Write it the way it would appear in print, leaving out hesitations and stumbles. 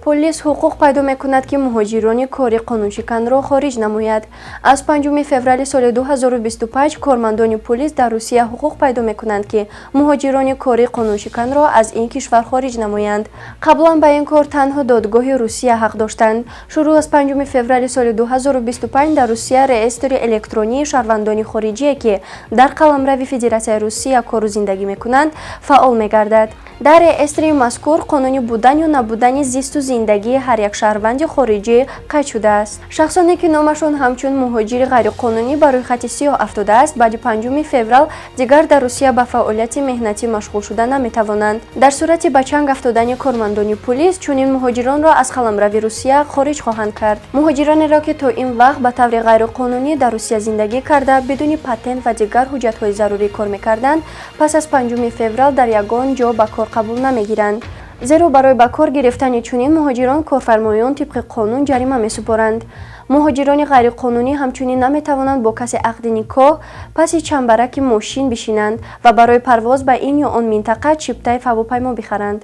Полис ҳуқуқ пайдо мекунад, ки муҳоҷирони кори қонуншиканро хориҷ намояд. Аз 5 феврали соли 2025 кормандони полис дар Русия ҳуқуқ пайдо мекунанд, ки муҳоҷирони кори қонуншиканро аз ин кишвар хориҷ намоянд. Қаблан ба ин кор танҳо додгоҳи Русия ҳақ доштанд. Шурӯъ аз 5 феврали соли 2025 дар Русия реестри электронии шаҳрвандони хориҷие, ки дар қаламрави Федератсияи Русия кору зиндагӣ мекунанд, фаъол мегардад. Дар реестри мазкур қонунӣ будан ё набудани зисту зиндагии ҳар як шаҳрванди хориҷӣ қайд шудааст. Шахсоне, ки номашон ҳамчун муҳоҷири ғайриқонунӣ ба рӯйхати сиёҳ афтодааст, баъди 5 феврал дигар дар Русия ба фаъолияти меҳнатӣ машғул шуда наметавонанд. Дар сурати ба чанг афтодани кормандони пулис, чунин муҳоҷиронро аз қаламрави Русия хориҷ хоҳанд кард. Муҳоҷиронеро, ки то ин вақт ба таври ғайриқонунӣ дар Русия зиндагӣ карда, бидуни патент ва дигар ҳуҷҷатҳои зарурӣ кор мекарданд, пас аз 5 феврал дар ягон ҷо ба кор қабул намегиранд, зеро барои ба кор гирифтани чунин муҳоҷирон корфармоён тибқи қонун ҷарима месупоранд. Муҳоҷирони ғайриқонунӣ ҳамчунин наметавонанд бо касе ақди никоҳ, паси чамбараки мошин бишинанд ва барои парвоз ба ин ё он минтақа чиптаи ҳавопаймо бихаранд.